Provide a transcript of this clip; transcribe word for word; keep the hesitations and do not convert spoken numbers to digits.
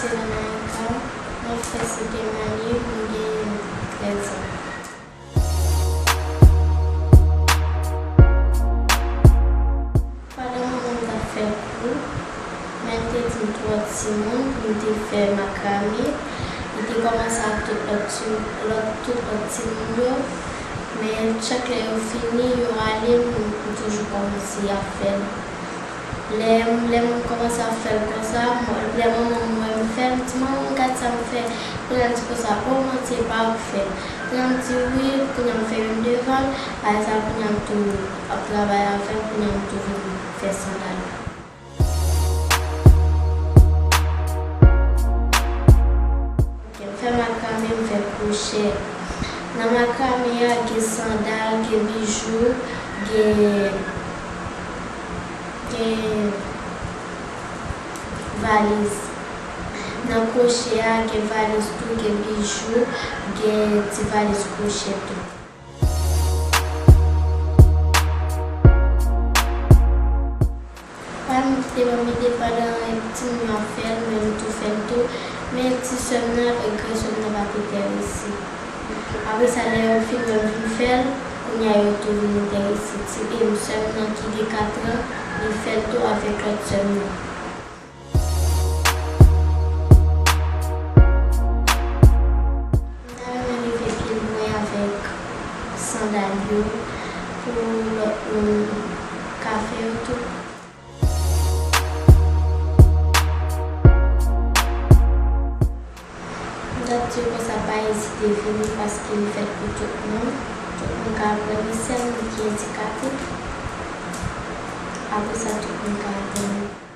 Se Lanaïka, mwen frè Sete Manye, mwen gen trèz an. Pandan manman m t ap fè kou, men l te di m twò timoun pou m te fè makrame. Li te kòmanse ak tout lòt ti, lòt, tout lòt timoun yo, men chak lè yo fini, yo ale, m, m toujou kòmanse ap fè l. Lè, lè m kòmanse ap fè l konsa, m, lè manman m wè m fè l, m di, "Manman, gad sa m fè." Kounye a l di konsa, "O, manti, e pa ou k fè l." Kounye a m di, "Wi." Kounye a m fè youn devan l, apre sa, kounye a m tou ap travay avè l, kounye a m tou vin fè sandal. Ok, m fè makrame, m fè kwochè. Nan makrame a, gen sandal, gen bijou, gen, gen valiz. Nan kwochè a, gen valiz tou, gen bijou, gen ti valiz kwochè tou. Pa m te ban m ide pandan timoun yo ap fè l, men m tou fè l tou. Men ti sè m nan, e, gran sè m nan pa t enterese. Apre sa, lè yo fin wè m vin fè l, kounye a yo tou vin enterese. Ti, e, sè m nan ki gen katran, li fè l tou avèk lòt sè m nan. M ta renmen leve pye l mwen avèk sandal yo pou lòt moun ka fè yo tou. M t ap di yo konsa pa ezite vini paske li fèt pou tout moun. Tout moun ka aprann li, sèl moun ki andikape. Apre sa, tout moun ka aprann li.